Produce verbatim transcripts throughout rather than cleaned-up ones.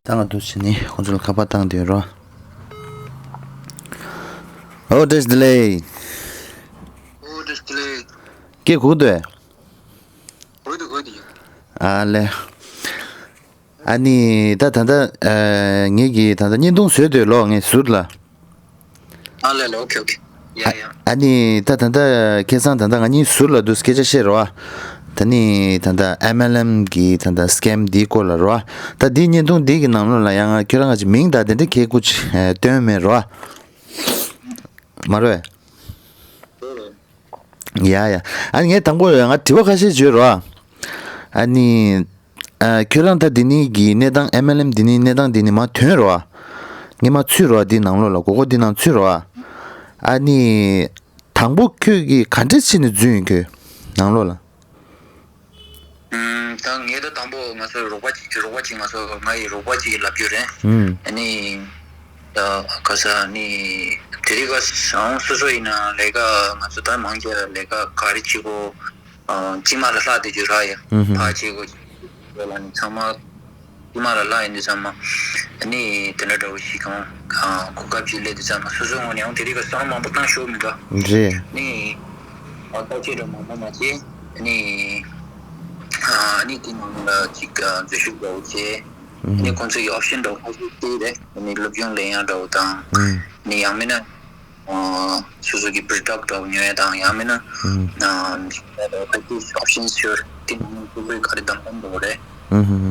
ད་ང་འདུག་བྱས་ནས་ཁོང་ཚོ་ལ་ཁ་པར་བཏང་དུས་རོ། ཨོ་བཀྲ་ཤིས་བདེ་ལེགས། ཨོ་བཀྲ་ཤིས་བདེ་ལེགས། སྐད་གོ་གི་འདུག་གས། གོ་འདུག་གོ་འདུག་ཨ་ལེ། ཨ་ནི་ད་ད་ལྟ་ཨ་ངེད་ཀྱིས་ད་ལྟ་བརྙན་ཐུང་བཟོས་འདུག་ལོ། ངས་ཟུར་ལ། ཨ་ལེ་ལེ། ཨོ་ཁེ་ཨོ་ཁེ། ཡ་ཡ། ཨ་ནི་ད་ད་ལྟ་ཁ་སང་ད་ལྟ་ང་གཉིས་ཟུར་ལ་འདུག་སྐད་ཆ་བཤད་རོགས། ད་ནི་ད་ལྟ་ཨེམ་ཨེལ་ཨེམ་གི་ད་ལྟ་སི་ཀེམ་འདིའི་སྐོར་ལ་རོགས། ད་འདིའི་བརྙན་ཐུང་འདི་གི་ནང་ལོགས་ལ་ཡང་ང་ཁྱོད་རང་ག་ཅིག་མིང་དང་དེ་འདྲ་ཁྱེད་སྐུ་ཅིག་སྟོན་མེད་རོགས། མ་རེད། ཡ་ཡ། ཨ་ནི་ངས་དང་པོ་ཡང་ང་དྲི་བ་ཁ་ཤས་བརྗོད་རོགས། ཨ་ནི། ཨ་ཁྱོད་རང་ད་འདི་ནས་ཀྱི་གནས་སྟངས་ཨེམ་ཨེལ་ཨེམ་འདི་ནས་གནས་སྟངས་འདི་ནས་མར་ཐོན་རོགས། ངས་མར་ཚུད་རོགས་འདི་ནང་ལོགས་ལ་མགོ་སྐོར་འདི་ནང་ཚུད་རོགས། ཨ་ནི། དང་པོ་ཁྱོད་ཀྱིས་ག་འདྲས་བྱས་ནས་འཛུལ་ཡིན་ཁྱོད་ནང་ལོགས་ལ། ཨུམ། ད་ངས་ད་དང་པོ་ང་ཚོའི་རོགས་པ་གཅིག་རོགས་པ་གཅིག་ང་ཚོ་ང་ཡི་རོགས་པ་གཅིག་གིས་ལབ་རྒྱུ་རེད། ཨུམ། ཨ་ནི། ད་ག་ས་ནི། དེ་རིང་ག་སང་སོ་སོ་ཡིན་ན་ལས་ཀ་ང་ཚོ་ད་མང་ཆེ་ལས་ཀ་ག་རེ་བྱེད་དགོས། ཨ་ཅི་མ་ལ་ལྷག་དེ་རྒྱུ་ར་ཡ། ཨུམ་ཧུམ། ཕ་ཆེ་གོ་ལ་ནི་ཚང་མ་ཅི་མ་ལ་ལྷག་ཡིན་དུས་ཚང་མ། ཨ་ནི་དེ་འདྲ་འདྲ་བོ་ཞིག་གང་གོ་སྐབས་ཅིག་སླེབས་དུས་ཚང་མ་སོ་སོའི་ངོས་ནས་ཡང་དེ་རིང་ག་སང་མང་པོ་བཏང་ཤོར་མི་འདུག་རེད། ནི་ཨ་ད་ཆེ་འདྲ་མང་པོ་མ་བྱེད། ཨ་ནི་ཨ་ནི་དེ་ནང་ལ་ཅིག་འཛུལ་ཞུགས་འདྲ་བོ་བྱེད། ཨ་ནི་ཁོང་ཚོ་ཡི་ཨོབ་ཤན་འདྲ་བོ་ཁ་ཤས་བལྟས་རེད། ཨ་ནི་སློབ་སྦྱོང་ལེན་ཡག་འདྲ་བོ་དང་། ཨ་ནི་ཡང་མིན་ན། ཨ་སོ་སོ་གི་པྲོ་ཌག་འདྲ་བོ་ཉོ་ཡ་དང་ཡང་མིན་ན། ཨ་ཨ་ད་ཅིག་ཨོབ་ཤན་ཤོར་དེ་ནང་སོ་སོའི་ག་རེ་བདམས་ཐབས་འདྲ་བོ་རེད། ཨ་ཨ་ཨ་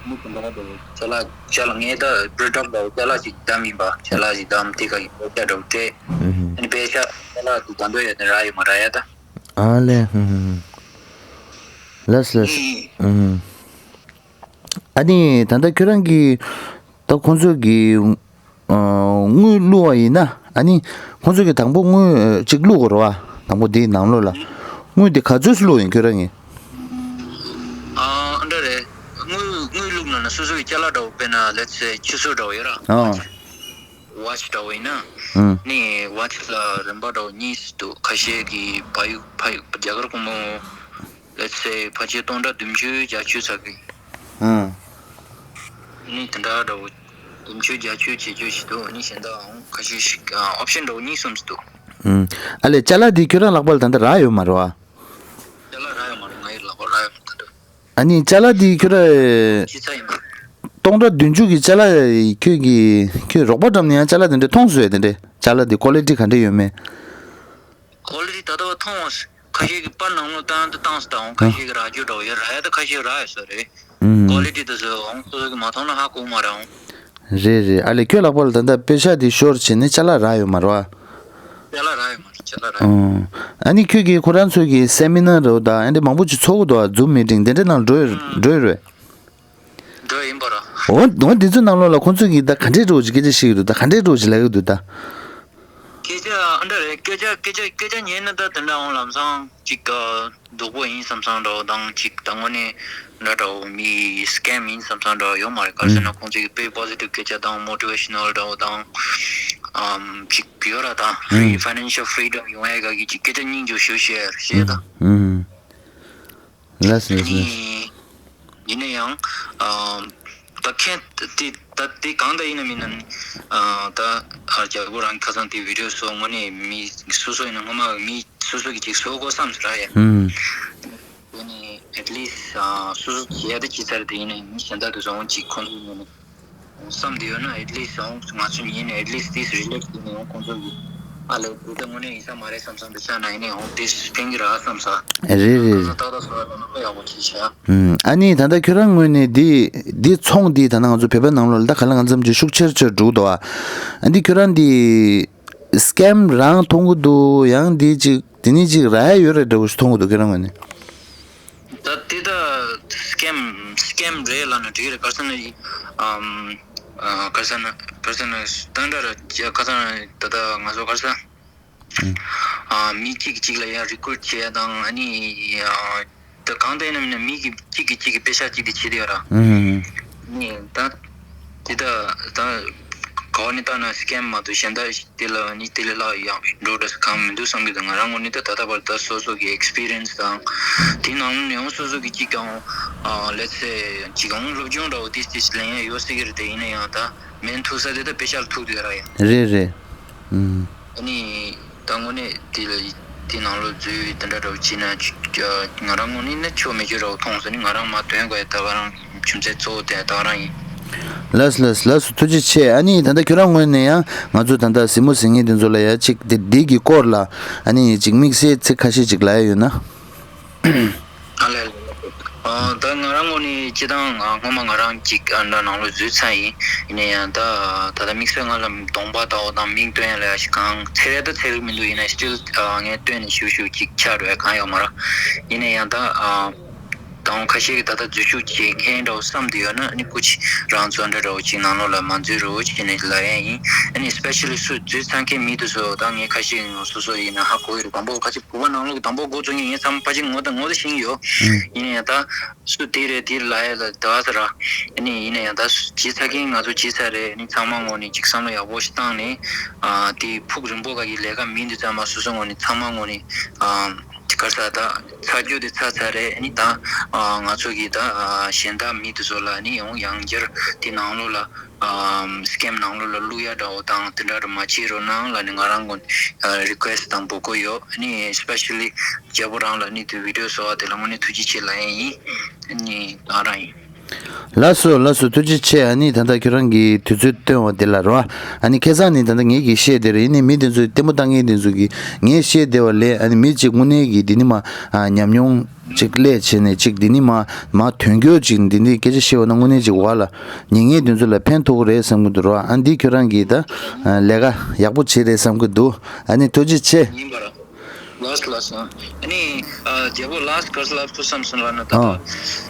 མི་དེ་འདྲ་འདྲ་བོ་ཅ་ལག་ཅ་ལག་ངས་ད་པྲོ་ཌག་འདྲ་བོ་ཅ་ལག་ཅིག་བདམས་ཡིན་པ། ཅ་ལག་ཅིག་བདམས་དེ་ག་གི་པེ་ཤ་འདྲ་བོ་སྤྲད། ཨ་ཨ་ཨ་ནི་པེ་ཤ་ཅ་ལག་དེ་ག་འདྲ་ཡོད་དེ་རག་ཡོད་མ་རག་ཡ་ད། ཨ་ལེ། ཨ་ཨ་ཨ་ལགས་ལགས། ཨ་ཨ་ཨ་ཨ་ནི་ད་ལྟ་ཁྱོད་རང་གིས་ད་ཁོང་ཚོ་གི་ཨ་དངུལ་བླུགས་པ་ཡིན་ན། ཨ་ནི་ཁོང་ཚོ་གིས་དང་པོ་དངུལ་ཨ་གཅིག་བླུགས་དགོས་རེད་པ། དང་པོ་དེའི་ནང་ལོགས་ལ། དངུལ་དེ་ག་ཚོད་བླུགས་ཡིན་ཁྱོད་རང་གིས། ཨ་འདྲ་རེད། དངུལ་དངུལ་བླུགས་ན་ན་སོ་སོ་གི་ཅ་ལག་འདྲ་བོ་དཔེར་ན་let's say ཆུ་ཚོད་འདྲ་བོ་ཡོད་ར། ཨ་ཝ་ཆི་འདྲ་བོ་ཡིན་ན། ཨ་ནི་ཝ་ཆི་ལ་རིན་པ་འདྲ་བོ་གཉིས་འདུག་ཁ་ཤས་ཀྱིས་ཕ་ཡུལ་ཕ་ཡུལ་རྒྱ་གར་སྒོར་མོ། let's say ཕལ་ཆེར་སྟོང་ཕྲག་བདུན་ཅུ་བརྒྱད་ཅུ་ཙམ་གྱི། ཨ་ནི་དེ་འདྲ་འདྲ་བོ་བདུན་ཅུ་བརྒྱད་ཅུ་བྱེད་རྒྱུ་ཞིག་འདུག་ཨ་ནི་གཞན་དག་ཁ་ཤས་ཤིག་ཨ་ཨོབ་ཤན་འདྲ་བོ་གཉིས་གསུམ་ཞིག་འདུག་ཨ་ལས་ཅ་ལག་འདི་ཁྱོད་རང་ལག་པ་ལ་ད་ལྟ་རག་ཡོད་མ་རེད་པ། ཅ་ལག་རག་ཡོད་མ་རེད། ང་ཡི་ལག་པ་རག་ཡོད་མ་རེད་ད་ལྟ། ཨ་ནི་ཅ་ལག་འདི་ཁྱོད་རང་ཅི་ཚ་ཡིན་པ། སྟོང་ཕྲག་བདུན་ཅུ་གི་ཅ་ལག་ཁྱོད་ཀྱིས་ཁྱོད་རོགས་པ་འགྲམ་ནས་ཡང་ཅ་ལག་དེ་འདྲ་མཐོང་སོང་ངས། དེ་འདྲ་ཅ་ལག་འདི་ཀོ་ལི་ཊི་ག་འདྲ་ཡོད་མེད། ཀོ་ལི་ཊི་ད་ལྟ་བ་མཐོང་བ། ཁ་ཤས་ཀྱིས་པར་ནང་ལོགས་བཏང་དུ་བཏང་སོང་དང་། ཁ་ཤས་ཀྱིས་རག་རྒྱུ་འདྲ་བོ་ཡོད་ར་ཡ། ད་ཁ་ཤས་རག་ཡོད་ས་རེད། ཨུམ། ཀོ་ལི་ཊི་དེ་ཚོ་འོང་སོ་སོ་གིས་མ་མཐོང་ན་ཧ་གོ་མ་རེད་འོང་། རེད་རེད། ཨ་ལས་ཁྱོད་ལག་པ་ལ་ད་ལྟ་པེ་ཤག་དེ་ཤོར་བྱས་ནས་ཅ་ལག་རག་ཡོད་མ་རེད་པ། ཅ་ལག་རག་ཡོད་མ་རེད། ཅ་ལག་རག་ཡོད། ཨུམ། ཨ་ནི་ཁྱོད་ཀྱིས་ཁོ་རང་ཚོ་གི་སེ་མི་ནར་རེད་པ། ད་ཨ་འདྲ་མང་པོ་ཅིག་ཚོགས་ཀྱི་འདུག་པ། ཛུམ་མི་ཊིང་དེ་འདྲ་ནང་འགྲོ་ཡོད་འགྲོ་ཡོད་རེད། འགྲོ་ཡིན་པ་ར། འོ་འོ་འདི་ཚོའི་ནང་ལོགས་ལ་ཁོང་ཚོ་གིས་ད་ག་འདྲའི་འདྲ་བོ་ཅིག་སྐད་ཆ་བཤད་ཀྱི་འདུག་ད་ག་འདྲའི་འདྲ་བོ་ཅིག་ལབ་ཀྱི་འདུག་ད། སྐད་ཆ་ཨ་འདྲ་རེད། སྐད་ཆ་སྐད་ཆ་སྐད་ཆ་ཉན་ན་ད་དེ་འདྲ་འོང་ལམ་སང་ཅིག་ག་སྡུག་པོ་ཡིན་བསམ་བསམ་འདྲ་བོ་དང་། ཅིག་ད་དངོས་གནས་འདྲ་འདྲ་བོ་མི་སི་ཀེམ་ཡིན་བསམ་བསམ་འདྲ་བོ་ཡོད་མ་རེད། ག་རེ་ཟེར་ན་ཁོང་ཚོ་གིས་དཔེ་པོ་སི་ཊིབ་སྐད་ཆ་དང་མོ་ཊི་ཝེ་ཤ་ནལ་འདྲ་བོ་དང་། ཨམ་ཅིག་ཡོད་ར། ད་ཧྥི་རི་ཧྥའི་ནན་ཤལ་ཧྥི་རི་ཌམ་ཡོང་ཡ་ག་གི་ཅིག་སྐད་ཆ་སྙིང་རྗེ་ཞུ་བཤད་ཡ་རེད་ཤེས་ད། ལགས་སོ་ལགས་སོ། ཡིན་ན་ཡང་ཨ་ད་ཁྱེད་དེ་ད་དེ་གང་ལྟར་ཡིན་ན་མིན་ན་ཨ་ད་ཨ་རྒྱལ་པོ་རང་ཁ་སང་དེ་བི་ཌི་ཡོ་བཟོ། དངོས་གནས་མི་སོ་སོ་ཡིན་ན་སྔོན་མ་མི་སོ་སོ་གི་ཅིག་བཟོ་དགོས་བསམ་ཟེར་ཡ། ཨུམ། དེ་ནི་ཨེཊ་ལིསི་ཊི་ཨ་སོ་སོ་བྱེད་ཡ་དེ་བྱེད་ཚར། དེ་ཡིན་ན་མི་གཞན་དག་དེ་ཚོ་འོང་ཅིག་ཁོང་ཚོ་ཡིན་ན། བསམ་དེ་ཡོད་ན་ཨེཊ་ལིསི་ཊི་ཡང་ང་ཚོ་ཉིད་ནས་ཨེཊ་ལིསི་ཊི་དེ་རི་ལེག་སི་བྱས་ནས་ཡང་ཁོང་ཚོ་གི་ཨ་ལས་དེ་ལྟ་དངོས་གནས་ཡིན་ས་མ་རེད་བསམ་བསམ་དེ་ཆ་ན་ཡིན་ནས་ཡང་དེ་ཕན་གི་ར་བསམ་ས། རེད་རེད་རེད། ད་ལྟ་སོ་ཡག་པོ་ཅིག་བྱས། ཨ་ནི་ད་ལྟ་ཁྱོད་རང་ངོས་ནས་འདི་འདི་ཚོང་འདི་ད་ནང་ང་ཚོ་བོད་པའི་ནང་ལོགས་ལ་ད་ག་ལ་ང་ཚོ་ཅིག་ཤུགས་ཆེར་ཆེར་འགྲོ་གི་འདུག་ཨ། འདི་ཁྱོད་རང་འདི་སི་ཀེམ་རང་མཐོང་གི་འདུག་ཡང་འདི་ཅིག་དེ་ནི་ཅིག་རག་ཡ་ཡོད་རེད་འདྲ་བོ་ཞིག་མཐོང་གི་འདུག་ཁྱོད་རང་ངོས་ནས། ད་དེ་ད་སི་ཀེམ་སི་ཀེམ་རེད་ལབ་ན་འགྲིག་རེད། ག་རེ་ཟེར་ན་ཨམ་ཨ་ག་རེ་ཟེར་ན་ག་རེ་ཟེར་ན་ད་འདྲ་ར་ཁ་སང་ད་ལྟ་ང་ཚོ་ག་རེ་ཟེར་ཨ་མི་གཅིག་གིས་གཅིག་ལ་ཡང་རི་ཀུ་རུཊ་བྱེད་ཡ་དང་། ཨ་ནི་ཨ་ད་གང་ལྟར་ཡིན་ན་མིན་ན་མི་གིས་གཅིག་གིས་གཅིག་གི་པེ་ཤག་གཅིག་དེ་བྱེད་དེ་ཡོད་ར། ཨུམ། ནི་ད་དེ་ད་ད་ ག་བ་ནི་ལྟ་ན་སི་ཀེམ་མ་གཏོགས་གཞན་དག་དེ་ལ་ནི་དེ་ལས་ལྷག་ཡག་འགྲོ་འདྲ་ས་གང་མི་འདུག་བསམ་གྱི་འདུག་ང་རང་ངོས་ནས་ད་ད་ལྟ་བར་ད་སོ་སོ་གི་ཨེག་སི་པི་རི་ཡན་སི་དང་དེའི་ནང་ནས་ཡང་སོ་སོ་གི་གཅིག་ཀྱང་let's say གཅིག་ཀྱང་སློབ་སྦྱོང་འདྲ་བོ་དེ་དེ་ལེན་ཡ་ཡོད་སྲིད་ཀྱི་རེད་དེ། ཡིན་ན་ཡང་ད་མེན་ཐུག་ས་དེ་ད་དཔེ་ཤག་ལ་ཐུག་བསྡད་ར་ཡ། རེད་རེད། ཨུམ། ཨ་ནི་ད་དངོས་གནས་དེ་ལ་དེ་ནང་ལོགས་འཛུལ་དེ་འདྲ་འདྲ་བོ་བྱས་ན་ང་རང་ངོས་ནས་ནི་ཆོ་མེད་ཆོ་འདྲ་བོ་མཐོང་སོང་། ནི་ང་རང་མ་དོན་ག་ཡ་ད་ག་རང་རྒྱུ་མཚན་གཙོ་བོ་དེ་ད་ག་རང་ཡིན། ལགས་སོ་ལགས་སོ་ལགས་སོ། ཐུགས་རྗེ་ཆེ། ཨ་ནི་ད་ལྟ་ཁྱོད་རང་ངོས་ནས་ཡང་ང་ཚོ་ད་ལྟ་གཟིགས་མོ་གཟིགས་མཁན་དེ་ཚོ་ལ་ཡ་གཅིག་དེ་འདི་གི་སྐོར་ལ་ཨ་ནི་གཅིག་དམིགས་བསལ་ཚིག་ཁ་ཤས་ཅིག་ལབ་ཡ་ཡོད་ན། ཨ་ལས། ཨ་ད་ང་རང་ངོས་ནས་སྤྱི་བཏང་ཨ་སྔོན་མ་ང་རང་གཅིག་ཨ་འདྲ་ནང་ལོགས་འཛུལ་ཚར་ཡིན། ཡིན་ན་ཡང་ད་ད་ལྟ་དམིགས་བསལ་ང་ལ་གདོང་པ་ལྟ་བུ་དང་མིང་སྟོན་ཡ་ལ་ཡ་ཞིག་གང་འཚེར་ཡ་ད་འཚེར་གི་མི་འདུག་ཡིན་ན་སི་ཊིལ་ངས་སྟོན་ནས་ཞུ་ཞུ་གཅིག་ཆགས་འགྲོ་ཡ་གང་ཡོད་མ་རེད། ཡིན་ན་ཡང་ད་ཨ། དང་ཁ་ཤས་ཀྱིས་ད་ལྟ་འཛུལ་ཞུགས་བྱེད་མཁན་འདྲ་བོ་བསམ་བསྡད་ཡོད་ན་ཨ་ནི་སྐུ་མཁྱེན་རང་ཚོ་འདྲ་འདྲ་བོ་ཅིག་ནང་ལོགས་ལ་མ་འཛུལ་རོགས་བྱས་ནས་ལབ་ཡ་ཡིན། ཨ་ནི་སི་པེ་ཤ་ལི་སུ་འཛུལ་ཚར་མཁན་མི་དེ་ཚོ་ད་ངས་ཁ་ཤས་ངོ་སོ་སོ་ཡིན་ན་ཧ་གོ་ཡི་རེད། དང་པོ་ཁ་ཤས་བོད་པ་ནང་ལོགས་ཀྱི་དང་པོ་འགོ་བཙུགས་མཁན་ངས་ཚང་མ་ཕལ་ཆེར་ངོ་ད་ངོ་ད་ཤེས་ཀྱི་ཡོད། ཨུམ། ཡིན་ན་ཡང་ད་སུ་དེ་རེད་དེ་ལབ་ཡ་ལ་ད་ཟེར་ར། ཨ་ནི་ཡིན་ན་ཡང་ད་བྱས་ཚར་མཁན་ང་ཚོ་བྱས་ཚར་རེད། ཨ་ནི་ཚང་མ་ངོས་ནས་ཅིག་བསམ་བློ་ཡག་པོ་ཞིག་བཏང་ནས་ཨ་དེ་ཕུགས་རིང་པོ་ག་གི་ལས་ཀ་མི་འདི་ཚང་མ་སོ་སོ་ངོས་ནས་ཚང་མ་ངོས་ནས་ཨ། དེ་ག་ས་ད་ཚར་རྒྱུ་དེ་ཚར་ཚར་རེད། ཨ་ནི་ད་ཨ་ང་ཚོ་གི་ད་ཨ་གཞན་དག་མི་དེ་ཚོ་ལ་ནི་ཡང་ཡང་བསྐྱར་དེ་ནང་ལོགས་ལ་ཨ་སི་ཀེམ་ནང་ལོགས་ལ་བླུག་ཡ་འདྲ་བོ་དང་དེ་འདྲ་རུ་མ་བྱེད་རོགས་གནང་ལབ་ནས་ང་རང་ངོས་ནས་རི་ཀུ་ཨེ་སི་ཊི་དང་འབོད་སྐུལ་ཡོད། ཨ་ནི་སི་པེ་ཤ་ལི་རྒྱལ་པོ་རང་ལ་ནི་དེ་བི་ཌི་ཡོ་བཟོ་བ་དེ་ལ་དངོས་གནས་ཐུགས་རྗེ་ཆེ་ལབ་ཡ་ཡིན། ཨ་ནི་ད་ག་རང་ཡིན། ལགས་སོ་ལགས་སོ། ཐུགས་རྗེ་ཆེ། ཨ་ནི་ད་ལྟ་ཁྱོད་རང་གིས་དུས་ཚོད་བཏོན་པ་དེ་ལ་རོ། ཨ་ནི་ཁ་སང་ནས་ད་ལྟ་ངེད་ཀྱིས་བཤད་བསྡད་རེད། ཡིན་ནའི་མི་དེ་ཚོས་ལྟད་མོ་ལྟ་མཁན་དེ་ཚོ་གིས་ངས་བཤད་བསྡད་པ་ལས་ཨ་ནི་མི་གཅིག་དངོས་གནས་ཀྱིས་འདི་ནི་མ་ཨ་ཉམས་མྱོང་གཅིག་སླེབས་བྱས་ནས་གཅིག་འདི་ནི་མ་མ་དོན་འཁྱོལ་གཅིག་འདི་འདི་སྐད་ཆ་བཤད་པ་ན་དངོས་གནས་གཅིག་བ་ལ་ཉན་མཁན་དེ་ཚོ་ལ་ཕན་ཐོགས་ཀྱི་རེད་བསམ་གྱི་འདུག་རོ། ཨ་འདི་ཁྱོད་རང་གིས་ད་ཨ་ལས་ཀ་ཡག་པོ་བྱས་རེད་བསམ་གྱི་འདུག་ཨ་ནི་ཐུགས་རྗེ་ཆེ། ཡིན་པ་ར། ལགས་ལགས་སོ། ཨ་ནི་ཨ་རྒྱལ་པོ་ལགས་ག་རེ་ལབ་ཐུབ་བསམ་སོང་ལབ་ན་ད་ཨ།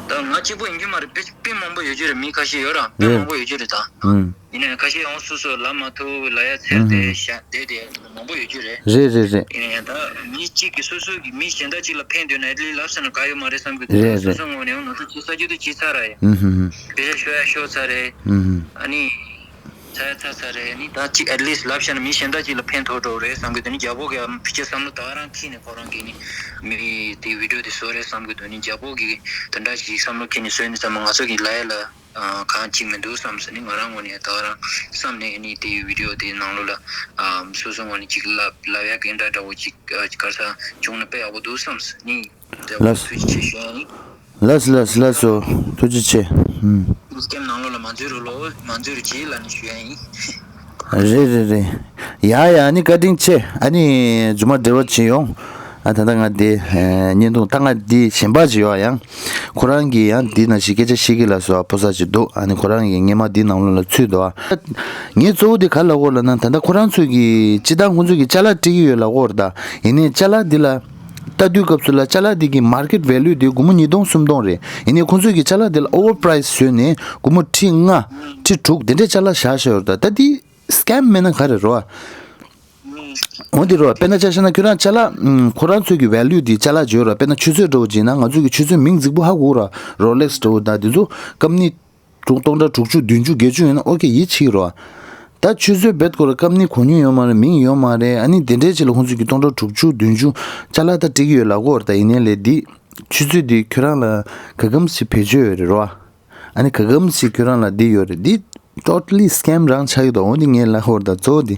ད་ང་གཅིག་པོ་ཡིན་རྒྱུ་མ་རེད། དཔེ་དཔེ་མང་པོ་ཡོད་རྒྱུ་རེད། མི་ཁ་ཤས་ཡོད་ར་དཔེ་རེད། མང་པོ་ཡོད་རྒྱུ་རེད་ད། ཨུམ། ཡིན་ནའི་ཁ་ཤས་ཡང་སོ་སོ་ལབ་མ་ཐུབ་ལབ་ཡ་ཚར་ཏེ་ཨུམ། ཤ་དེ་དེ་མང་པོ་ཡོད་རྒྱུ་རེད། རེད་རེད་རེད། ཡིན་ནའི་ད་མི་གཅིག་གིས་སོ་སོ་གི་མི་གཞན་དག་ཅིག་ལ་ཕན་འདོད་ན་ཨེ་ཊི་ལིསཊ་ལབ་ས་ན་དགའ་ཡོད་མ་རེད་བསམ་གི་འདུག་རེད་རེད། སོ་སོ་ངོས་ནས་ཡང་ང་ཚོ་བྱེད་ས་རྒྱུ་དེ་བྱེད་ཚར་ར་ཡ། ཨུམ་ཧུམ་ཧུམ། པེ་ཤ་ཤོར་ཡ་ཤོར་ཚར་རེད། ཨུམ་ཧུམ། ཨ་ནི། ཚ་ཚ་ཚ་རེད། ནི་ད་ཅིག་ཨེཊ་ལིསཊ་ལབ་བྱས་ན་མི་གཞན་དག་ཅིག་ལ་ཕན་ཐོགས་འགྲོ་རེད་བསམ་གི་འདུག་ནི་རྒྱལ་པོ་གི་ཕི་ཅེ་བསམ་བློ་ད་རང་ཁྱེར་ནས་ཁོ་རང་གིས་ནི་མི་དེ་བི་ཌི་ཡོ་དེ་བཟོ་རེད་བསམ་གི་འདུག་ནི་རྒྱལ་པོ་གི་དེ་འདྲ་ཞིག་བསམ་བློ་ཁྱེར་ནས་བཟོས་ནི་ཙམ་ང་ཚོ་གི་ལབ་ཡ་ལ་གང་ཅིག་མི་འདུག་བསམ་སོང་ནི་ང་རང་ངོས་ནས་ད་རང་བསམ་ནས་ནི་དེ་བི་ཌི་ཡོ་དེ་ནང་ལོགས་ལ་སོ་སོ་ངོས་ནས་ཅིག་ལབ་ལབ་ཡ་གི་འདྲ་འདྲ་བོ་ཅིག་ག་ས་བྱུང་ན་དཔེ་ཡག་པོ་འདུག་བསམ་སོང་ནི། ལགས། ཐུགས་རྗེ་ཆེ་ཞུ་ཡ་ཡིན། ལགས་ལགས་ལགས་སོ། ཐུགས་རྗེ་ཆེ། ཨུམ། སི་ཀེམ་ནང་ལོགས་ལ་མ་འཛུལ་རོགས་ལོ། མ་འཛུལ་རོགས་གྱིས་ལབ་ནས་ཞུ་ཡ་ཡིན། རེད་རེད་རེད། ཡ་ཡ་ཨ་ནི་བཀའ་དྲིན་ཆེ། ཨ་ནི་རྗེས་མ་འབྲེལ་བ་བྱེད་ཡོང་། ཨ་ད་ལྟ་ང་འདི་བརྙན་ཐུང་ད་ང་འདི་གཞན་པ་ཅིག་ཡོད་ཡང་། ཁོ་རང་གིས་ཡང་འདི་ནང་བཞིན་སྐད་ཆ་བཤད་ཀྱི་ལ་སོ་ཨ་ཕོ་གསར་ཅིག་འདུག་ཨ་ནི་ཁོ་རང་གིས་སྔས་མ་འདི་ནང་ལོགས་ལ་ཚུད་འདུག་ཨ། ངས་གཙོ་བོ་འདི་ག་ལ་གོ་ལ་ན་ད་ལྟ་ཁོ་རང་ཚོས་ཀྱི་སྤྱི་བཏང་ཁོང་ཚོས་ཀྱི་ཅ་ལག་སྤྲད་ཀྱི་ཡོད་ལ་གོ་ར་ད། ཡིན་ནའི་ཅ་ལག་འདི་ལ། ལྟ་དུས་སྐབས་སུ་ལ་ཅ་ལག་འདི་གི་མར་ཀེཊ་ཝེ་ལུ་འདི་སྒོར་མོ་ཉིས་སྟོང་སུམ་སྟོང་རེད། ཡིན་ནའི་ཁོང་ཚོས་ཀྱི་ཅ་ལག་འདི་ལ་ཨོ་ཝར་པ་རའི་སི་བཟོས་ནས་སྒོར་མོ་ཁྲི་ལྔ། ཁྲི་དྲུག་དེ་འདྲའི་ཅ་ལག་བཞག་བཞག་ཡོད་རེད་ད། ད་འདི་སི་ཀེམ་མེད་ན་ག་རེ་རོ། འོ་འདི་རོ་དཔེར་ན་ཆ་བཞག་ན་ཁྱོད་རང་ཅ་ལག་ཁོ་རང་ཚོས་ཀྱི་ཝེ་ལུ་འདི་ཅ་ལག་བརྗོད་རོ། དཔེར་ན་ཆུ་ཚོད་འདྲ་བོ་བྱས་ན་ང་ཚོས་ཀྱི་ཆུ་ཚོད་མིང་རྫིག་པོ་ཧ་གོ་ར། རོ་ལེག་སི་འདྲ་བོ་ད་འདི་ཚོ་ཀམ་ནི། དྲུག་སྟོང་ཕྲག་དྲུག་ཅུ་བདུན་ཅུ་བརྒྱད་ཅུ་ཡོད་ན་ཨོ་ཀེ་ཡིད་ཆེས་རོ། ད་ཆུ་ཚོད་རྦད་སྐོར་ཀམ་ནི་གོ་མྱོང་ཡོད་མ་རེད། མིང་ཡོད་མ་རེད། ཨ་ནི་དེ་འདྲའི་ཆེད་ལ་ཁོང་ཚོས་ཀྱི་སྟོང་ཕྲག་དྲུག་ཅུ་བདུན་ཅུ་ཅ་ལག་ད་སྤྲད་ཀྱི་ཡོད་ལ་གོ་ར། ད་ཡིན་ནའི་ལས་འདི་ཆུ་ཚོད་འདི་ཁྱོད་རང་ལ་ག་གམ་ཞིག་བེད་སྤྱོད་ཡོད་རེད་རོ། ཨ་ནི་ག་གམ་ཞིག་ཁྱོད་རང་ལ་འདི་ཡོད་རེད། འདི་ཊོ་ཊ་ལི་སི་ཀེམ་རང་ཆགས་ཀྱི་འདུག་འོ་འདི་ངས་ལ་གོ་ར་ད་གཙོ་བོ་འདི།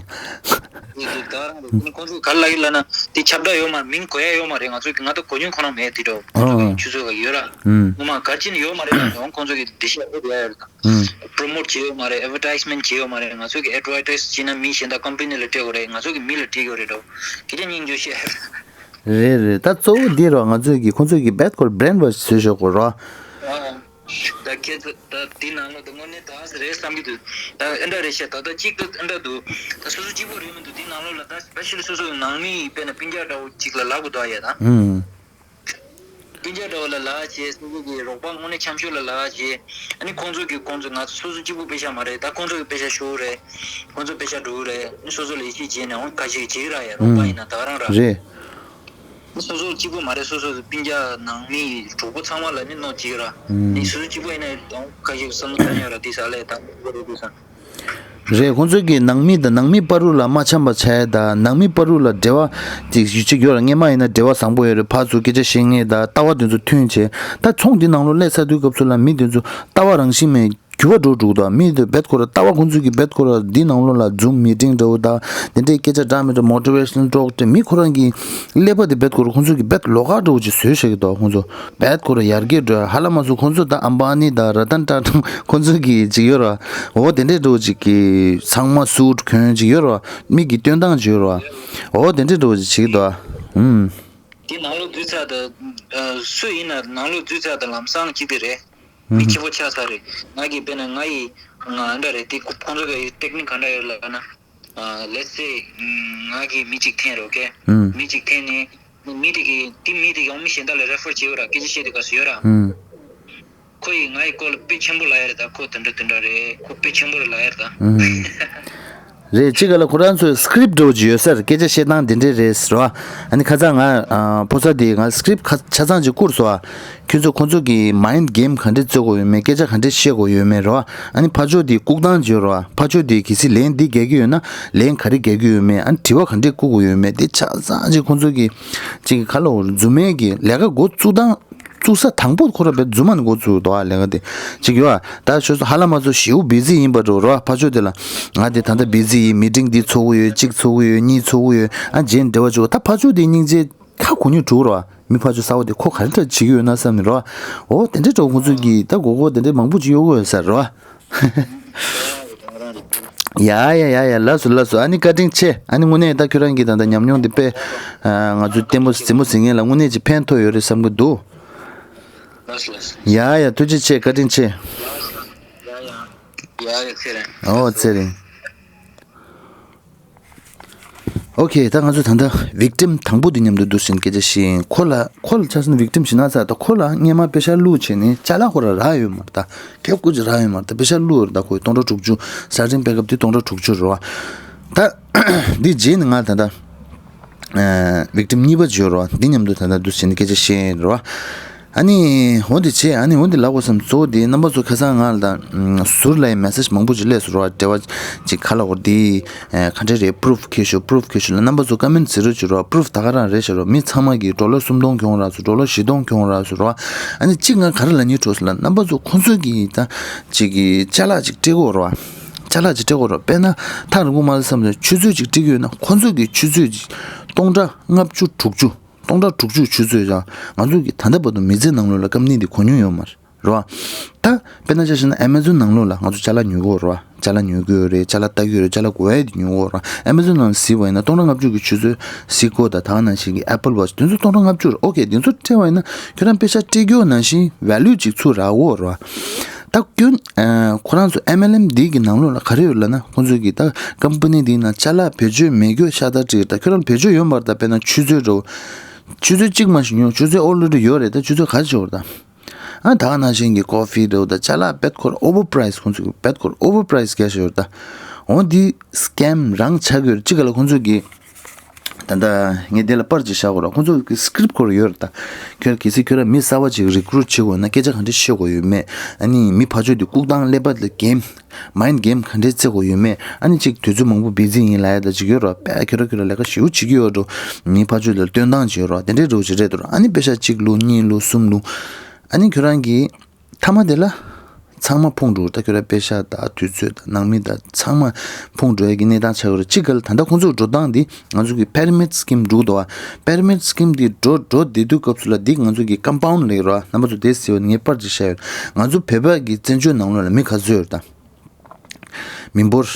ཡོད་འདུག་ད་རང་རེད། ཁོང་ཚོས་ག་ལ་ཡིན་ལ་ན་དེ་ཁྱབ་བསྒྲགས་ཡོད་མ་རེད། མིང་གོ་ཡ་ཡོད་མ་རེད། ང་ཚོ་གི་ང་ད་གོ་མྱོང་ཁོ་རང་མེད་དེ་འདྲ་བོ། ཨོ། ཆུ་ཚོད་ག་ཡོད་ར། ཨུམ། ངོ་མ་ག་ཅི་ནས་ཡོད་མ་རེད་ད། ཡང་ཁོང་ཚོ་གི་འདི་ཤ་ཨེ་ཡ་ཡོད་རེད་ད། ཨུམ། པྲོ་མོཊ་བྱས་ཡོད་མ་རེད། ཨེ་ཌ་ཝར་ཊ་ཡི་སི་མེན་ཊི་བྱས་ཡོད་མ་རེད། ང་ཚོ་གི་ཨེ་ཌ་ཝར་ཊ་ཡི་སི་བྱས་ན་མི་གཞན་དག་ཀམ་པ་ནི་ལ་སྤྲད་དགོས་རེད། ང་ཚོ་གི་མི་ལ་སྤྲད་དགོས་རེད་འདྲ་བོ། སྐད་ཆ་སྙིང་རྗེ་བཤད། རེད་རེད། ད་གཙོ་བོ་འདི་རོ། ང་ཚོ་གི་ཁོང་ཚོ་གི་རྦད་སྐོར་བྷི་རེན་ཝོཤ་བཟོས་ཤོག་གོ་རོ། ཨ། ད་ཁྱེད་ཚོ་ད་འདི་ནང་ལོགས་ད་དངོས་གནས་ད་རེད་བསམ་གྱི་འདུག་ད་ཨེ་འདྲ་རེད་ཤག་ད་ལྟ་གཅིག་ད་ཨེ་འདྲ་འདུག་ད་སོ་སོ་གཅིག་པོ་རེད་མི་འདུག་འདི་ནང་ལོགས་ལ་ད་སི་པེ་ཤལ་སོ་སོ་ནང་མི་དཔེར་ན་སྤུན་ཀྱག་འདྲ་བོ་གཅིག་ལ་ལབ་དགོས་འདུག་ཡ་ད། ཨུམ། སྤུན་ཀྱག་འདྲ་བོ་ལ་ལབ་བྱས། སོ་སོ་གི་རོགས་པ་དངོས་གནས་འཆམ་ཤོས་ལ་ལབ་བྱས། ཨ་ནི་ཁོང་ཚོ་གི་ཁོང་ཚོ་ང་ཚོ་སོ་སོ་གཅིག་པོ་པེ་ཤ་མ་རེད། ད་ཁོང་ཚོ་གི་པེ་ཤ་ཤོར་རེད། ཁོང་ཚོ་པེ་ཤ་འགྲོ་རེད། ཨ་ནི་སོ་སོ་ལ་ཡིད་ཆེས་བྱས་ནས་འོང་ཁ་ཤས་ཀྱིས་བྱེད་ར་ཡ། རོགས་པ་ཡིན་ན་ད་རང་ར། རེད། སོ་སོ་གཅིག་པུ་མ་རེད། སོ་སོ་སྤུན་ཀྱག་ནང་མི་གྲོགས་པོ་ཚང་མ་ལ་ནི་གནོད་ཅིག་ར། ཨུམ། ནི་སོ་སོ་གཅིག་པུ་ཡིན་ན་ཁ་ཤས་བསམ་བློ་གཏོང་ཡ་ར་དེ་ས་ལས་དང་པོ་རེད་དུས་སང་། རེད། ཁོང་ཚོས་ཀྱི་ནང་མི་དང་ནང་མི་བར་དུ་ལ་མ་འཆམ་པ་བྱས་དང་། ནང་མི་བར་དུ་ལ་འབྲེལ་བ་ཅིག་ཅིག་ཡོད་ར། སྔོན་མ་ཡིན་ན་འབྲེལ་བ་བཟང་པོ་ཡོད་རེད། ཕར་ཚུར་སྐད་ཆ་བཤད་མཁན་དང་ལྟ་བ་དེ་ཚོ་མཐུན་བྱས། ད་ཚོགས་འདི་ནང་ལོགས་སླེབས་ཚར་དུས་སྐབས་སུ་ལ་མི་དེ་ཚོ་ལྟ་བ་རང་བཞིན་མེད། འགྱུར་བ་འགྲོ་འགྲོ་གི་འདུག་མི་དེ་རྦད་ཁོ་ར་ལྟ་བ་ཁོང་ཚོས་ཀྱི་རྦད་ཁོ་ར་འདི་ནང་ལོགས་ལ་Zoom meeting འདྲ་བོ་དང་དེ་འདྲའི་སྐད་ཆ་འདྲ་མི་འདྲ་motivational talk དེ་མི་ཁོ་རང་གི་ཀླད་པ་དེ་རྦད་ཁོ་ར་ཁོང་ཚོས་ཀྱི་རྦད་ལོགས་ཀ་འདྲ་བོ་ཅིག་བཟོས་བཞག་གི་འདུག་ཁོང་ཚོ་རྦད་ཁོ་ར་ཡར་རྒྱས་འགྲོ་ཧ་ལམ་མ་སོང་། ཁོང་ཚོ་ད་ཨམ་བ་ནི་དང་ར་ཏན་ཏཱ་ཏང་ཁོང་ཚོས་ཀྱི་ཅིག་ཡོད་ར། འོ་དེ་འདྲའི་འདྲ་བོ་ཅིག་གི་ཚང་མ་སུཊ་གོན་ཅིག་ཡོད་ར། མིག་གི་སྟོན་སྟངས་ཅིག་ཡོད་ར། འོ་དེ་འདྲའི་འདྲ་བོ་ཅིག་བྱེད་ཀྱི་འདུག་ཨུམ། དེ་ནང་ལོགས་འཛུལ་ཚར་དུས། ཨ། སུ་ཡིན་ན་ནང་ལོགས་འཛུལ་ཚར་དུས་ལམ་སང་གཅིག་དེ་རེད། མི་ཆེན་པོ་ཆགས་ཚར་རེད། ང་གིས་དཔེར་ན་ང་ཡི་ང་འདྲ་རེད། དེ་ཁོང་ཚོ་གི་ཊེག་ནིག་ག་འདྲ་ཡོད་ལབ་ན། ཨ། let's say ང་གིས་མི་གཅིག་འཐེན་རོགས་གས། ཨུམ། མི་གཅིག་འཐེན་ནས་མི་དེ་གིས་དེ་མི་དེ་གིས་ཡང་མི་གཞན་དག་ལ་རེ་ཕར་བྱེད་ཡོད་ར། སྐད་ཆ་བཤད་དུས་སྐབས་སུ་ཡོད་ར། ཨུམ། ཁོ་ཡིས་ང་ཡི་སྐོར་ལ་དཔེ་ཆེན་པོ་ལབ་ཡ་རེད་ད། ཁོ་དེ་འདྲ་དེ་འདྲ་རེད། ཁོ་དཔེ་ཆེན་པོ་རེད་ལབ་ཡ་རེད་ད། ཨུམ། རེད། གཅིག་ག་ལ་ཁོ་རང་ཚོའི་སི་ཀི་རིབ་འདྲ་བོ་ཅིག་ཡོད་ས་རེད། སྐད་ཆ་བཤད་སྟངས་དེ་འདྲས་རེད་ཟེར་བ། ཨ་ནི་ཁ་སང་ང་ཨ་ཕོ་གསར་དེས་ང་སི་ཀི་རིབ་ཁ་ཆ་ཚང་ཅིག་བསྐུར་སོང་བ། ཁྱོད་ཚོ་ཁོ་ཚོ་གི་མའིན་ཌི་གེམ་ག་འདྲས་རྩེ་དགོས་ཡོད་མེད། སྐད་ཆ་ག་འདྲས་བཤད་དགོས་ཡོད་མེད་རེད་བ། ཨ་ནི་ཕར་ཕྱོགས་དེས་བཀུག་སྟངས་ཅིག་ཡོད་རེད་བ། ཕར་ཕྱོགས་དེས་གལ་སྲིད་ལན་འདི་རྒྱག་གི་ཡོད་ན་ལན་ག་རེ་རྒྱག་གི་ཡོད་མེད། ཨ་ནི་དྲི་བ་ག་འདྲས་བཀུག་དགོས་ཡོད་མེད། དེ་ཆ་ཚང་ཅིག་ཁོ་ཚོ་གི་ཅིག་ག་ལ་འོ་རྫུན་མའི་གི་ལས་ཀ་འགོ་བཙུགས་སྟངས། བཙུགས་ས་དང་པོ་ཁོ་ར་བས་རྫུན་མ་ནས་འགོ་བཙུགས་འདུག་ཨ། ལས་ཀ་དེ་ཅིག་ཡོད་ཨ། ད་ཁྱོད་ཚོ་ཧ་ལམ་མ་ཚོ་ཞེ་པོ་བི་ཛི་ཡིན་པ་འགྲོ་རོགས། ཕར་ཕྱོགས་དེ་ལ་ང་དེ་ད་ལྟ་བི་ཛི་ཡིན། མི་ཊིང་འདི་ཚོགས་ཀྱི་ཡོད། གཅིག་ཚོགས་ཀྱི་ཡོད། གཉིས་ཚོགས་ཀྱི་ཡོད། ཨ་རྗེས་འབྲེལ་བ་བྱུང་། ད་ཕར་ཕྱོགས་དེ་སྙིང་རྗེ་ཁ་གུ་ཉིད་དྲུག་རོགས། མི་ཕར་ཕྱོགས་གསར་པ་དེ་ཁོ་ག་རེ་འདྲ་བྱེད་ཀྱི་ཡོད་ན་བསམ་ནས་རོགས། འོ་དེ་འདྲའི་འདྲ་བོ་ཁོང་ཚོས་ཀྱིས་ད་མགོ་སྐོར་དེ་འདྲའི་མང་པོ་ཅིག་གཡོག་གི་ཡོད་ས་རོགས། ཡ་ཡ་ཡ་ཡ། ལགས་སོ་ལགས་སོ། ཨ་ནི་བཀའ་དྲིན་ཆེ། ཨ་ནི་དངོས་གནས་ད་ཁྱོད་རང་གིས་ད་ལྟ་ཉམས་མྱོང་འདི་དཔེ་ང་ཚོ་ལྟད་མོ་རྩེད་མོ་ཟེར་མཁན་ལ་དངོས་གནས་ཀྱི་ཕན་ཐོགས་ཡོད་རེད་བསམ་གྱི་འདུག་ལགས་སོ་ལགས་སོ། ཡ་ཡ། ཐུགས་རྗེ་ཆེ། བཀའ་དྲིན་ཆེ། ཡ་ཡ། ཡ་ཡ། ཚེ་རིང་། ཨོ་ཚེ་རིང་། ཨོ་ཁེ། ད་ང་ཚོ་ད་ལྟ་བིག་ཊིམ་དང་པོ་དེ་མཉམ་དུ་འདུག་སེ་སྐད་ཆ་བཤད་ཡིན། ཁོ་ལ་ཁོ་ལ་ཆ་མཚོན་བིག་ཊིམ་ཞིག་ན་ཚ། ད་ཁོ་ལ་སྔོན་མ་པེ་ཤ་བླུགས་བྱས་ནས་ཅ་ལག་ཁོ་ར་རག་ཡོད་མ་རེད། ད་ཁེབ་ཀུ་ཅིག་རག་ཡོད་མ་རེད། ད་པེ་ཤ་བླུགས་རེད། ད་ཁོས་སྟོང་ཕྲག་དྲུག་ཅུ། སེ་ལ་རིང་པེ་ཁབ་དེ་སྟོང་ཕྲག་དྲུག་ཅུ་རེད་བ། ད་འདི་རྗེས་ནས་ང་ད་ལྟ་ཨ་བིག་ཊིམ་གཉིས་པ་ཅིག་ཡོད་རེད་བ། འདི་མཉམ་དུ་ད་ལྟ་འདུག་སེ་བྱས་ནས་སྐད་ཆ་བཤད་ཡིན་རེད་བ། ཨ་ནི་འོ་འདི་བྱས། ཨ་ནི་འོ་འདི་ལབ་དགོས་བསམ། གཙོ་བོ་འདི་རྣམ་པ་ཚོ་ཁ་སང་ང་ལ་ད་ཟུར་ལ་ཡང་མེ་སེ་ཇི་མང་པོ་ཅིག་སླེབས་སོང་རེད་བ། འབྲེལ་བ་ཅིག་ག་ལ་འོ་འདི་ག་འདྲ་རེད། པུ་རུཕ་ཁྱེར་ཤོག་པུ་རུཕ་ཁྱེར་ཤོག་ལབ། རྣམ་པ་ཚོ་ཀོ་མེན་ཊི་བྱེད་རོགས་བྱེད་རོགས། པུ་རུཕ་ད་ག་རང་རེད་ཤག་རོགས། མི་ཚང་མ་གིས་ཌོ་ལར་སུམ་སྟོང་གྱོང་རག་སོང་། ཌོ་ལར་བཞི་སྟོང་གྱོང་རག་སོང་རོགས། ཨ་ནི་གཅིག་ང་ག་རེ་ལབ་སྙིང་བྲོ་སོང་ལབ་ན། རྣམ་པ་ཚོ་ཁོང་ཚོ་གིས་ད་ཅིག་གི་ཅ་ལག་ཅིག་སྤྲད་དགོས་རེད་བ། ཅ་ལག་ཅིག་སྤྲད་དགོས་རེད་བ། དཔེར་ན་ཐག་རིང་པོ་མ་ལ་བསམ་ཚེ་ཆུ་ཚོད་ཅིག་སྤྲད་ཀྱི་ཡོད་ན་ཁོང་ཚོ་གིས་ཆུ་ཚོད་ཅིག་སྟོང་ཕྲག་ལྔ་བཅུ་དྲུག་ཅུ། སྟོང་ཕྲག་དྲུག་ཅུ་ཆུ་ཚོད་ཡང་ང་ཚོ་གིས་ད་ལྟ་བར་དུ་མི་ཚེ་ནང་ལོགས་ལ་ཀམ་པ་ནི་འདི་གོ་མྱོང་ཡོད་མ་རེད་བ། ད་དཔེར་ན་ཆ་བཞག་ན་ཨེ་མེ་ཛོན་ནང་ལོགས་ལ་ང་ཚོ་ཅ་ལག་ཉོ་གི་ཡོད་རེད་བ། ཅ་ལག་ཉོ་གི་ཡོད་རེད། ཅ་ལག་ལྟ་གི་ཡོད་རེད། ཅ་ལག་དགོས་ཡ་དེ་ཉོ་གི་ཡོད་རེད་བ། ཨེ་མེ་ཛོན་ནང་གཟིགས་པ་ཡིན་ན་སྟོང་ཕྲག་ལྔ་བཅུ་གི་ཆུ་ཚོད་གཟིགས་དགོས། ད་ད་ག་ནང་བཞིན་གྱི་ཨེ་པལ་ཝ་ཆི་དེ་ཚོ་སྟོང་ཕྲག་ལྔ་བཅུ་རེད། ཨོ་ཁེ། དེ་ཚོ་སྤྲད་པ་ཡིན་ན་ཁྱོད་རང་པེ་ཤ་སྤྲད་རྒྱུ་ནང་བཞིན་ཝེ་ལུ་ཅིག་ཚུར་རག་གི་ཡོད་རེད་བ། ད་ཁྱོད་ཨ་ཁོ་རང་ཚོ་ཨེམ་ཨེལ་ཨེམ་འདི་གི་ནང་ལོགས་ལ་ག་རེ་ཡོད་ལབ་ན། ཁོང་ཚོ་གི་ད་ཀམ་པ་ནི་འདིའི་ནང་ཅ་ལག་བེད་སྤྱོད་མེད་རྒྱུ་ཤ་སྟག་ཅིག་རེད། ད་ཁྱོད་རང་བེད་སྤྱོད་ཡོད་མ་རེད། ད་དཔེར་ན་ཆུ་ཚོད་འགྲོ། ཆུ་ཚོད་གཅིག་མ་ཞིག་ཉོ། ཆུ་ཚོད་ཨོ་ལེ་ཌི་ཡོད་རེད། ད་ཆུ་ཚོད་ག་རེ་བྱེད་དགོས་རེད་ད། ཨ་ད་ག་ནང་བཞིན་གྱི་ཀོ་ཕི་འདྲ་བོ་ད་ཅ་ལག་རྦད་ཁོ་ར་ཨོ་ཝར་པ་རའི་སི། ཁོང་ཚོ་གི་རྦད་ཁོ་ར་ཨོ་ཝར་པ་རའི་སི་རྒྱག་བཞག་ཡོད་རེད་ད། འོ་འདི་སི་ཀེམ་རང་ཆགས་ཀྱི་ཡོད་རེད། གཅིག་ག་ལ་ཁོང་ཚོ་གི་ད་ལྟ་ངས་འདི་ལ་པར་ཅིག་བཞག་གོ་ར། ཁོང་ཚོ་གི་སི་ཀི་རིབ་ཁོ་ར་ཡོད་རེད་ད། ཁྱོད་གལ་སྲིད་ཁྱོད་རང་མི་གསར་པ་ཅིག་རི་ཀུ་རུཊ་བྱེད་དགོས་ན་སྐད་ཆ་ག་འདྲ་བཤད་དགོས་ཡོད་མེད། ཨ་ནི་མི་ཕར་ཕྱོགས་དེ་བཀུག་སྟངས་ཀླད་པ་ལ་གེམ། མའིན་ཌི་གེམ་ག་འདྲས་རྩེ་དགོས་ཡོད་མེད། ཨ་ནི་གཅིག་དུས་ཚོད་མང་པོ་བི་ཛི་ཡིན་ལབ་ཡ་ད་ཅིག་ཡོད་ར། དཔེ་ཁྱོད་ར་ཁྱོད་ར་ལས་ཀ་ཞེ་པོ་བྱེད་ཀྱི་ཡོད་འགྲོ། མི་ཕར་ཕྱོགས་དེ་ལ་སྟོན་སྟངས་ཅིག་ཡོད་ར། དེ་འདྲས་འདྲ་བོ་ཅིག་རེད་འདུག་ར། ཨ་ནི་པེ་ཤ་གཅིག་བླུགས། གཉིས་བླུགས། གསུམ་བླུགས། ཨ་ནི་ཁྱོད་རང་གིས་མཐའ་མ་དེ་ལ་ཚང་མ་ཕུང་འགྲོ། ད་ཁྱོད་རང་པེ་ཤ་དང་དུས་ཚོད་དང་ནང་མི་དང་ཚང་མ་ཕུང་འགྲོ་ཡ་གི་གནས་སྟངས་ཆགས་ཡོད་རེད། གཅིག་ག་ལ་ད་ལྟ་ཁོང་ཚོའི་འགྲོ་སྟངས་འདི་ང་ཚོ་གི་པི་ར་མིཌ་སི་ཀིམ་འགྲོ་གི་འདུག་བ། པི་ར་མིཌ་སི་ཀིམ་འདི་འགྲོ་འགྲོ་བསྡད་དུས་སྐབས་སུ་ལ་འདི་ང་ཚོ་གི་ཀམ་པའུནཌ་ལབ་ཀྱི་རེད་བ། རྣམ་པ་ཚོ་དེ་གཟིགས་པ་ངས་པར་ཅིག་བཞག་ཡོད། ང་ཚོ་བོད་པ་གི་བཙན་བྱོལ་ནང་ལོགས་ལ་མི་ག་ཚོད་ཡོད་རེད་ད། མི་འབོར་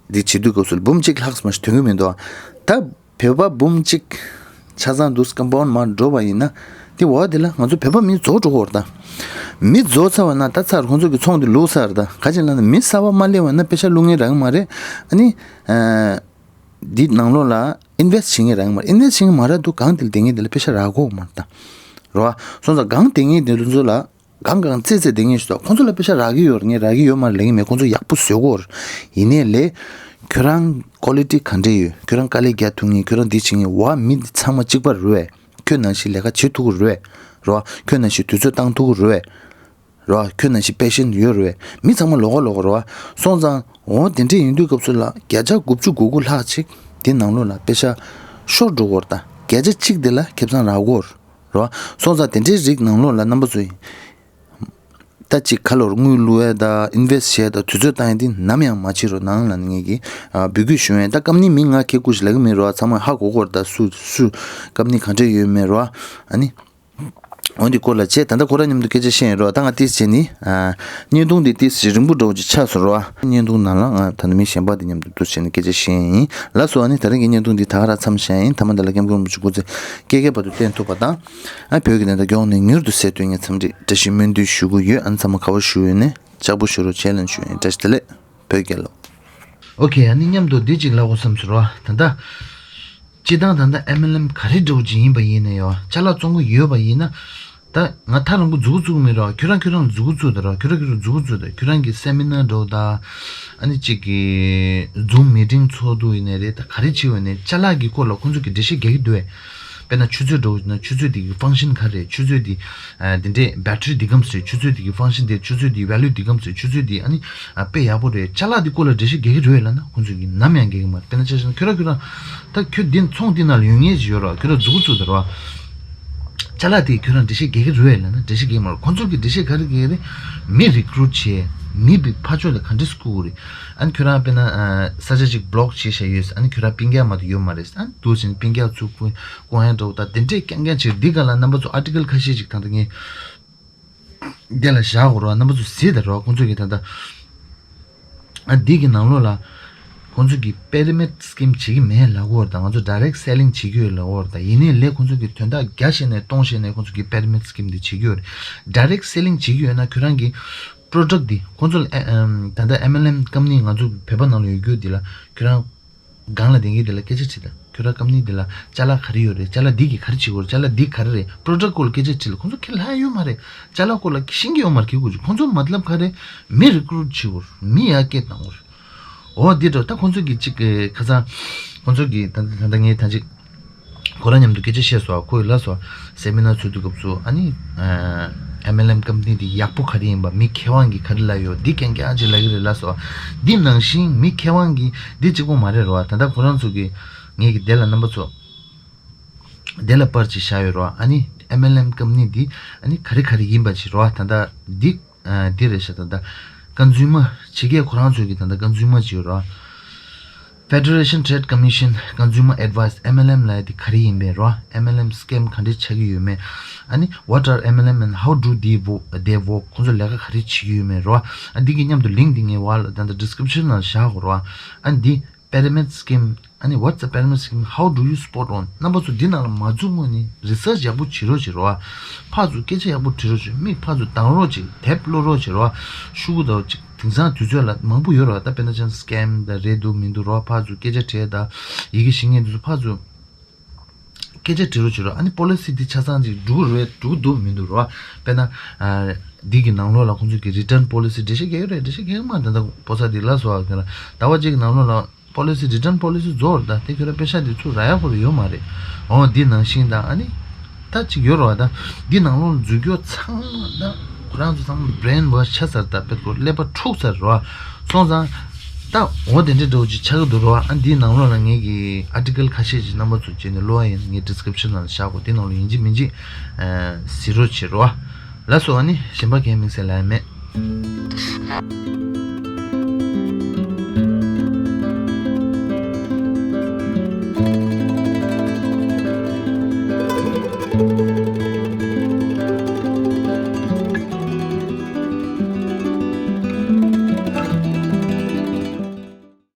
འདི་བྱེད་དུས་སྐབས་སུ་ལ་འབུམ་གཅིག་ལྷག་ཙམ་ཞིག་ཐོན་གྱི་མི་འདུག་བ། ད་བོད་པ་འབུམ་གཅིག་ཆ་ཚང་འདུག་ཀམ་པའུནཌ་མར་འགྲོ་བ་ཡིན་ན། དེ་འོ་དེ་ལ་ང་ཚོ་བོད་པ་མི་རྫོགས་འགྲོ་གི་ཡོད་རེད་ད། མི་རྫོགས་ཚར་བ་ན་ད་ཚར་ཁོང་ཚོ་གི་ཚོང་དེ་ལུག་ཚར་རེད་ད། ག་ཅི་ལབ་ན་མི་གསར་པ་མ་སླེབས་བ་ན་པེ་ཤ་བླུག་མཁན་རག་གི་མ་རེད། ཨ་ནི་ཨ་འདི་ནང་ལོགས་ལ་ཨིན་ཝེ་སི་ཊི་བྱེད་མཁན་རག་གི་མ་རེད། ཨིན་ཝེ་སི་ཊི་བྱེད་མཁན་མ་རག་དུས་སྒང་དེ་ལ་བསྡད་མཁན་དེ་ལ་པེ་ཤ་རག་གི་ཡོད་མ་རེད་ད། རེད་བ། སོང་ཙང་སྒང་བསྡད་མཁན་དེ་ཚོ་ལ། གང་གང་ཙེ་ཙེ་དེ་ངས་ཞུ་དོ། ཁོང་ཚོ་ལ་པེ་ཤ་རག་གི་ཡོད་རེད། ངས་རག་གི་ཡོད་མ་རེད་ལབ་ཀྱི་མེད། ཁོང་ཚོ་ཡག་པོ་བཟོས་གོ་རེད། ཡིན་ནའི་ལས་ཁྱོད་རང་ཀོ་ལི་ཊི་ག་འདྲས་ཡོད། ཁྱོད་རང་དཀའ་ལས་རྒྱག་ཐུབ་མཁན། ཁྱོད་རང་འདི་བྱེད་མཁན་བ། མི་འདི་ཚང་མ་གཅིག་པ་རེད་བས། ཁྱོད་ནང་བཞིན་ལས་ཀ་བྱེད་ཐུབ་ཀྱི་རེད་བས། རེད་བ། ཁྱོད་ནང་བཞིན་དུས་ཚོད་བཏང་ཐུབ་ཀྱི་རེད་བས། རེད་བ། ཁྱོད་ནང་བཞིན་པེ་ཤན་ཡོད་རེད་བས། མི་ཚང་མ་ལོགས་ཀ་ལོགས་ཀ་རེད་བ། སོང་ཙང་འོ་དེ་འདྲས་ཡིན་དུས་སྐབས་སུ་ལ་བརྒྱ་ཆ་དགུ་བཅུ་གོ་དགུ་ལྷག་ཅིག་དེ་ནང་ལོགས་ལ་པེ་ཤ་ཤོར་འགྲོ་གི་ཡོད་རེད། ད་བརྒྱ་ཆ་གཅིག་དེ་ལ་ཁེ་བཟང་རག་གི་ཡོད་རེད་བ། སོང་ཙང་དེ་འདྲས་རིགས་ནང་ལོགས་ལ་རྣམ་པ་ཚོ་ཡིན། ད་ཅིག་ཁ་ལོར་དངུལ་བླུག་ཡས་དང་ཨིན་ཝེ་སི་ཊི་བྱས་དང་དུས་ཚོད་བཏང་ཡས་འདི་ནམ་ཡང་མ་བྱེད་རོགས་གནང་ལབ་ནས་ངེད་ཀྱིས་ཨ་འབོད་སྐུལ་ཞུ་ཡས། ད་ཀམ་ནི་མིང་ང་ཁྱེད་སྐུ་ཞིག་ལབ་ཀྱི་མེད་རོགས། ཚང་མ་ཧ་གོ་གོ་རེད། ད་སུ་སུ་ཀམ་ནི་གང་འདྲས་ཡོད་མེད་རོགས། ཨ་ནི་འོན་ཏེ་སྐོར་ལ་བྱས་ད་ལྟ་ཁོ་རང་མཉམ་དུ་སྐད་ཆ་བཤད་ཡིན་རོགས། ད་ང་ཏིས་བྱས་ནི་ཨ་བརྙན་ཐུང་འདི་ཏིས་ཞིག་རིང་པོ་འདྲ་བོ་ཅིག་ཆགས་སོང་རོགས། བརྙན་ཐུང་ནང་ལ་ང་ད་ནི་མི་གཞན་པ་འདི་མཉམ་དུ་འདུ་བྱས་ནས་སྐད་ཆ་བཤད་ཡིན། ལགས་སོ། ཨ་ནི་ད་རིང་གི་བརྙན་ཐུང་འདི་ད་ག་རང་མཚམས་བཞག་ཡིན། ཐ་མ་འདི་ལ་སྐྱབས་མགོན་རིན་པོ་ཆེ་སྐུ་ཚེ་བསྐལ་བརྒྱའི་བར་དུ་བརྟན་ཐུབ་པ་དང་། ཨ་བོད་ཀྱི་གནས་སྟངས་མགྱོགས་ནས་མྱུར་དུ་སེལ་ཐུབ་ངེས་འཚམས་འདྲི་བཀྲ་ཤིས་སྨོན་འདུན་ཞུ་གི་ཡོད། ཨ་ནི་ཚང་མ་དགའ་བོ་ཞུ་ཡོད་ནས་ལྕགས་པོ་ཞུ་རོགས་བྱས་ལན་ཞུ་ཡིན། བཀྲ་ཤིས་བདེ་ལེགས། བོད་རྒྱལ་ལོ། ཨོ་ཁེ། ཨ་ནི་མཉམ་དུ་འདི་གཅིག་ལབ་དགོས་བསམ་སོང་རོགས། ད་ལྟ་སྤྱི་བཏང་ད་ལྟ་ཨེམ་ཨེལ་ཨེམ་ག་རེ་འདྲ་བོ་ཅིག་ཡིན་པ་ཡིན་ན་ཡོད། ཅ་ལག་བཙོང་གི་ཡོད་པ་ཡིན་ན། ད་ང་ཐག་རིང་པོ་མཛུབ་གུ་བཙུགས་མེད་རོགས། ཁྱོད་རང་ཁྱོད་རང་ལ་མཛུབ་གུ་བཙུགས་དང་རོགས། ཁྱོད་རང་ཁྱོད་རང་མཛུབ་གུ་བཙུགས་དང་། ཁྱོད་རང་གི་སེ་མི་ནར་འདྲ་བོ་དང་། ཨ་ནི་གཅིག་གི་ཛུམ་མི་ཊིང་ཚོགས་འདུ་ཡིན་ནའི་རེད། ད་ག་རེ་བྱེད་པ་ཡིན་ནའི་ཅ་ལག་གི་སྐོར་ལ་ཁོང་ཚོ་གི་འགྲེལ་བཤད་རྒྱག་གི་འདུག་བས། དཔེར་ན་ཆུ་ཚོད་འདྲ་བོ་ཡིན་ན་ཆུ་ཚོད་དེ་གི་ཕང་ཤན་ག་རེ་རེད། ཆུ་ཚོད་དེ་ཨ་འདི་འདྲས་བེ་ཊི་རི་འདི་གམ་རེད། ཆུ་ཚོད་དེ་གི་ཕང་ཤན་དེ། ཆུ་ཚོད་དེ་ཝེ་ལུ་འདི་གམ་རེད། ཆུ་ཚོད་དེ་ཨ་ནི་ཨ་དཔེ་ཡག་པོ་རེད། ཅ་ལག་འདི་སྐོར་ལ་འགྲེལ་བཤད་རྒྱག་གི་རེད་ལབ་ན་ཁོང་ཚོ་གིས་ནམ་ཡང་རྒྱག་གི་མ་རེད། དཔེར་ན་ཆ་བཞག་ན་ཁྱོད་རང་ཁྱོད་རང་ད་ཁྱོད་འདི་ཚོང་འདི་ནང་ལ་ཡོད་མཁན་ཅིག་ཡོད་རོགས། ཁྱོད་རང་མཛུབ་གུ་བཙུགས་དང་རོགས། ཅ་ལག་དེ་ཁྱོད་རང་འགྲེལ་བཤད་རྒྱག་གི་རེད་ལབ་ན་འགྲེལ་བཤད་རྒྱག་གི་མ་རེད། ཁོང་ཚོ་གིས་འགྲེལ་བཤད་ག་རེ་རྒྱག་གི་རེད། མི་རི་ཀུ་རུཊ་བྱས། མི་བི་ཕར་ཕྱོགས་ལ་ག་འདྲས་བསྐུར་གི་རེད། ཨ་ནི་ཁྱོད་རང་དཔེར་ན་ཨ་ས་ཆ་ཅིག་བྷི་ལོག་བྱས་བཞག་ཡོད། ཨ་ནི་ཁྱོད་རང་པིན་ཀྱག་མ་གཏོགས་ཡོད་མ་རེད། ཨ་ནི་འདུག་ཟིན་པིན་ཀྱག་ཚུར་བསྐུར་བསྐུར་ཡས་འདྲ་བོ་དང་དེ་འདྲས་རྐྱང་རྐྱང་བྱས། འདི་ག་ལ་རྣམ་པ་ཚོ་ཨར་ཊི་ཀལ་ཁ་ཤས་ཅིག་ད་ལྟ་ངས་འདི་ལ་བཞག་དགོས་རོགས། རྣམ་པ་ཚོ་གཟིགས་དང་རོགས། ཁོང་ཚོ་གིས་ད་ལྟ་ཨ་འདི་གི་ནང་ལོགས་ལ་ཁོང་ཚོ་གིས་པེ་ར་མིཌ་སི་ཀིམ་བྱེད་ཀྱི་མེད་ལབ་ཀྱི་ཡོད་རེད། ད་ང་ཚོ་ཌའི་རེག་སེ་ལིང་བྱེད་ཀྱི་ཡོད་ལབ་ཀྱི་ཡོད་རེད། ད་ཡིན་ནའི་ལས་ཁོང་ཚོ་གིས་དོན་དག་བརྒྱ་བཤད་ནའི་སྟོང་བཤད་ནའི་ཁོང་ཚོ་གིས་པེ་ར་མིཌ་སི་ཀིམ་འདི་བྱེད་ཀྱི་ཡོད་རེད། ཌའི་རེག་སེ་ལིང་བྱེད་ཀྱི་ཡོད་ན་ཁྱོད་རང་གི་པྲོ་ཌག་འདི་ཁོང་ཚོ་ལ་ཨེ་ཨམ་ད་ལྟ་ཨེམ་ཨེལ་ཨེམ་ཀམ་ནི་ང་ཚོ་བོད་པ་ནང་ལ་ཡོད་རྒྱུ་འདི་ལ་ཁྱོད་རང་སྒང་ལ་བསྡད་མཁན་འདི་ལ་སྐད་ཆ་དྲིས་དང་། ཁྱོད་རང་ཀམ་ནི་འདི་ལ་ཅ་ལག་ག་རེ་ཡོད་རེད། ཅ་ལག་འདི་གིས་ག་རེ་བྱེད་དགོས་རེད། ཅ་ལག་འདི་ག་རེ་རེད། པྲོ་ཌག་སྐོར་ལ་སྐད་ཆ་དྲིས་ལ་ཁོང་ཚོ་ཁས་ལེན་ཡོད་མ་རེད། ཅ་ལག་སྐོར་ལ་ཤེས་ཀྱི་ཡོད་མ་རེད། ཁྱེད་ཀྱིས་ཁོང་ཚོ་མ་ལབ་ག་རེ། མི་རི་ཀུ་རུཊ་བྱེད་དགོས་རེད། མི་ཡར་སྐད་གཏོང་དགོས་རེད། འོ་འདི་འདྲ། ད་ཁོང་ཚོ་གིས་ཅིག་ཁ་སང་ཁོང་ཚོ་གིས་ད་ད་ད་ངས་ད་ཅིག་ཁོ་རང་མཉམ་དུ་སྐད་ཆ་བཤད་སོང་། ཁོས་ལབ་སོང་། སེ་མི་ནར་ཚུགས་དུས་སྐབས་སུ་ཨ་ནི་ཨེམ་ཨེལ་ཨེམ་ཀམ་པ་ནི་འདི་ཡག་པོ་ག་རེ་ཡིན་པ། མི་མཁས་དབང་གིས་ག་རེ་ལབ་ཡོད། འདི་རྐྱང་རྐྱང་ཅིག་ལབ་ཀྱི་རེད་ལབ་སོང་། འདི་ནང་བཞིན་མི་མཁས་དབང་གིས་འདི་གཅིག་པོ་མ་རེད་རོ། ད་ལྟ་ཁོ་རང་ཚོ་གིས་ངེད་ཀྱི་དེ་ལ་རྣམ་པ་ཚོ་དེ་ལ་པར་ཅིག་བཞག་ཡོད་རོ། ཨ་ནི་ཨེམ་ཨེལ་ཨེམ་ཀམ་པ་ནི་འདི་ཨ་ནི་ག་རེ་ག་རེ་ཡིན་པ་ཅིག་རོ། ད་ལྟ་འདི་ཨ་འདི་རེད་ཤག་ད་ལྟ་ཀོན་སུ་མར་ཕྱི་རྒྱལ་ཁོ་རང་ཚོ་གི་ད་ལྟ་ཀོན་སུ་མར་ཅིག་ཡོད་རོ། Federation Trade Commission Consumer Advice, M L M ལབ་ཡ་དེ་ག་རེ་ཡིན་པས་རོ། ཨེམ་ཨེལ་ཨེམ་སི་ཀེམ་ག་འདྲས་ཆགས་ཀྱི་ཡོད་མེད། ཨ་ནི་What are M L M and how do they wo- they work? ཁོང་ཚོ་ལས་ཀ་ག་རེ་བྱེད་ཀྱི་ཡོད་མེད་རོ། ཨ་འདི་གི་མཉམ་དུ་ལིང་ཀི་འདི་ངས་བར་ལ་ད་ལྟ་ཌི་སི་ཀི་རིབ་ཤན་ནང་བཞག་གོ་རོ། ཨ་འདི་Pyramid Scheme, ཨ་ནི་What's a Pyramid Scheme? How do you spot on? རྣམ་པ་ཚོ་འདི་ནང་ལ་མ་འཛུལ་སྔོན་ནས་རི་སར་ཆི་ཡག་པོ་བྱེད་རོགས་བྱེད་རོགས། ཕར་ཚུར་སྐད་ཆ་ཡག་པོ་དྲི་རོགས་བྱེད། མིག་ཕར་ཚུར་གདངས་རོགས་བྱེད། དེབ་ཀློག་རོགས་བྱེད་རོགས། ཤོག་གུ་དང་ཅིག་དེང་སང་དུས་ཚོད་ལ་མང་པོ་ཡོད་རོགས། ད་དཔེར་ན་ཅང་སི་ཀེམ་དང་རེད་འདུག་མི་འདུག་རོགས། ཕར་ཚུར་སྐད་ཆ་དྲིས་དང་ཡི་གེ་ཤེས་མཁན་དེ་ཚོ་ཕར་ཚུར་སྐད་ཆ་དྲི་རོགས་བྱེད་རོགས། ཨ་ནི་པོ་ལི་སི་འདི་ཆ་ཚང་ཅིག་འགྲུབ་རེད་འགྲུབ་འདུག་མི་འདུག་རོགས། དཔེར་ན་ཨ་འདི་གི་ནང་ལོགས་ལ་ཁོང་ཚོ་གི་རི་ཊརན་པོ་ལི་སི་འགྲེལ་བཤད་རྒྱག་ཡོད་རེད། འགྲེལ་བཤད་རྒྱག་གི་མ་རེད། ད་ལྟ་པོ་ཚ་འདི་ལ་སོགས་ཟླ་བ་གཅིག་གི་ནང་ལོགས་ལ་པོ་ལི་སི་རི་ཊརན་པོ་ལི་སི་རྫོགས་རེད། ད་དེ་ཁྱོད་རང་པེ་ཤ་འདི་ཚུར་རག་ཡག་པོ་ཡོད་མ་རེད། འོ་འདི་ནང་བཞིན་ད་ཨ་ནི་ད་ཅིག་ཡོད་རེད་བ། ད་འདི་ནང་ལོགས་འཛུལ་རྒྱུ་ཚང་མ་ད་ཁོ་རང་ཚོ་ཚང་མ་བྷི་རེན་ཝོཤ་ཆགས་ཚར། ད་དཔེ་ཁོ་ཀླད་པ་འཁྲུགས་ཚར་རེད་བ། སོང་ཙང་ད་འོ་དེ་འདྲའི་འདྲ་བོ་ཅིག་ཆགས་ཀྱི་འདུག་རེད་བ། ཨ་འདིའི་ནང་ལོགས་ལ་ངེད་ཀྱི་ཨར་ཊི་ཀལ་ཁ་ཤས་ཅིག་རྣམ་པ་ཚོ་བྱས་ནས་ཀློག་ཡ་ཡིན། ངས་ཌི་སི་ཀི་རིབ་ཤན་ནང་ལ་བཞག་གོ། དེ་ནང་ལ་ཡིན་གཅིག་མིན་གཅིག་གཟིགས་རོགས་བྱེད་རེད་བ། ལགས་སོ། ཨ་ནི་གཞན་པ་གང་ཡང་དམིགས་བསལ་ལབ་ཡ་མེད།